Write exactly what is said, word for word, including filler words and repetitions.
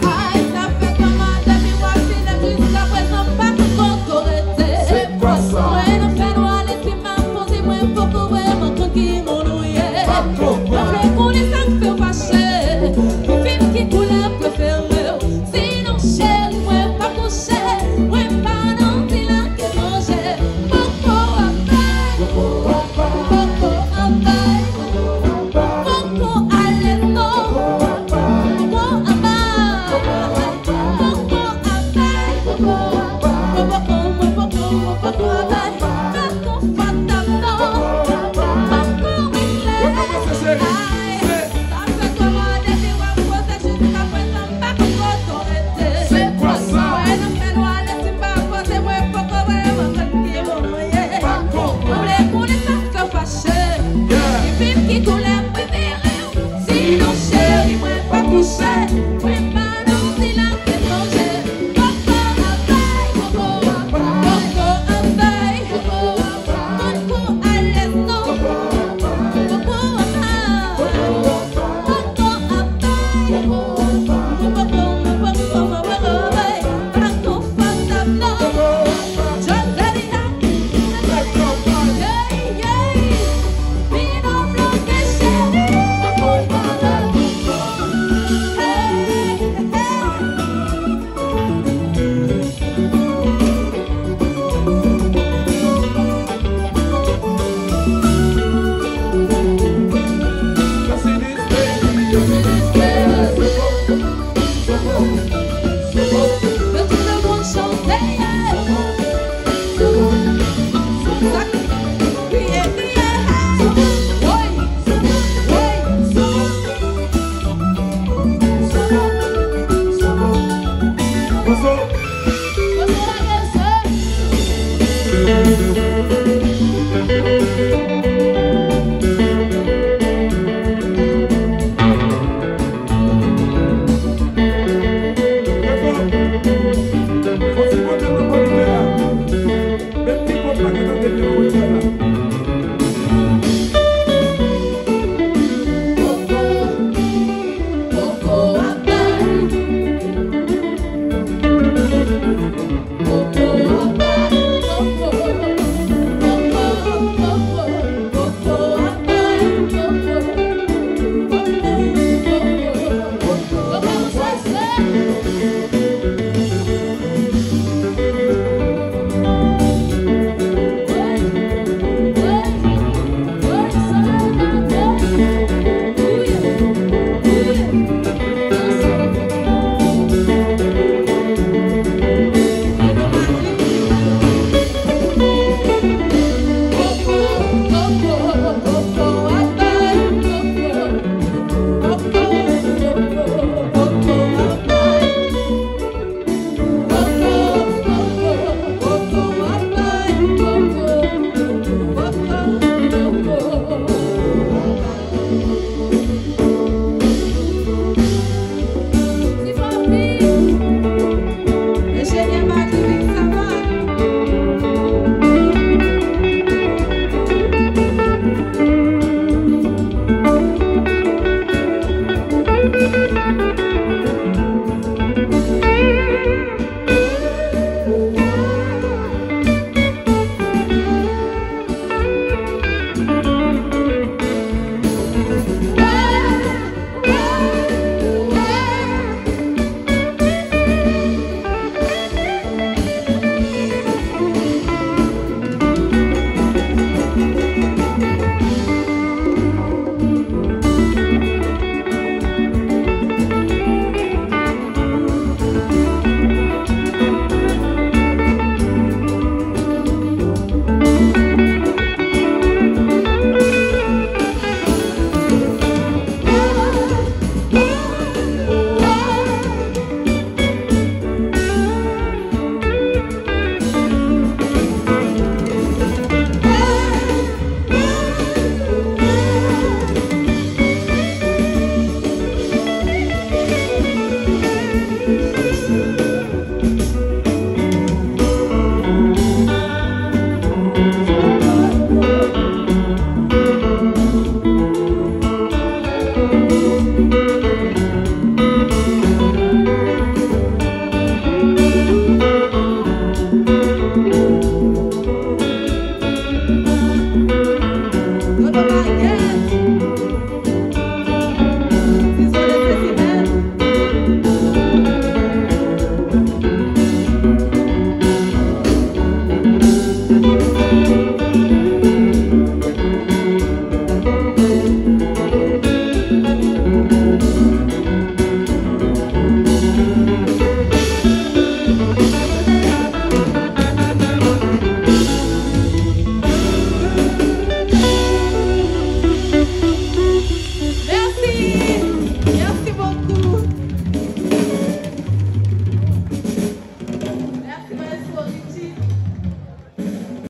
Ay, sa fè kòman depi w ap vin jiskaprezan m pa konn kote w rete. Se kwa sa? Mwen nan fènwa, lespri m ap poze, mwen poko wè mwen konn ki moun ou ye. Mwen vle konnen sa k fè w fache. Ki fim, ki koulè prefere w? Sinon, cheri, mwen p ap kouche. Mwen pa nan ti la ki manje. Poko ap bay. Poko ap bay. Poko alèz non. Poko ap bay. Poko ap bay. Poko ap bay. Poko ap bay. Poko ap bay. Poko konfòtab non. Poko regle. Ay, sa fè kòman depi w ap poze jiskaprezan m pa konn kote w rete. Se kwa sa? Mwen nan fènwa, lespri m pa poze, mwen poko wè mwen konn ki moun ou ye. Mwen vle konnen sa k fè w fache. Ki fim, ki koulè prefere w? Sinon, cheri, mwen p ap kouche. Mwen pa nan ti la ki manje. Poko ap bay. Poko ap bay. Poko ap bay. Poko ap bay. Poko alèz non. Poko ap bay. Poko ap bay.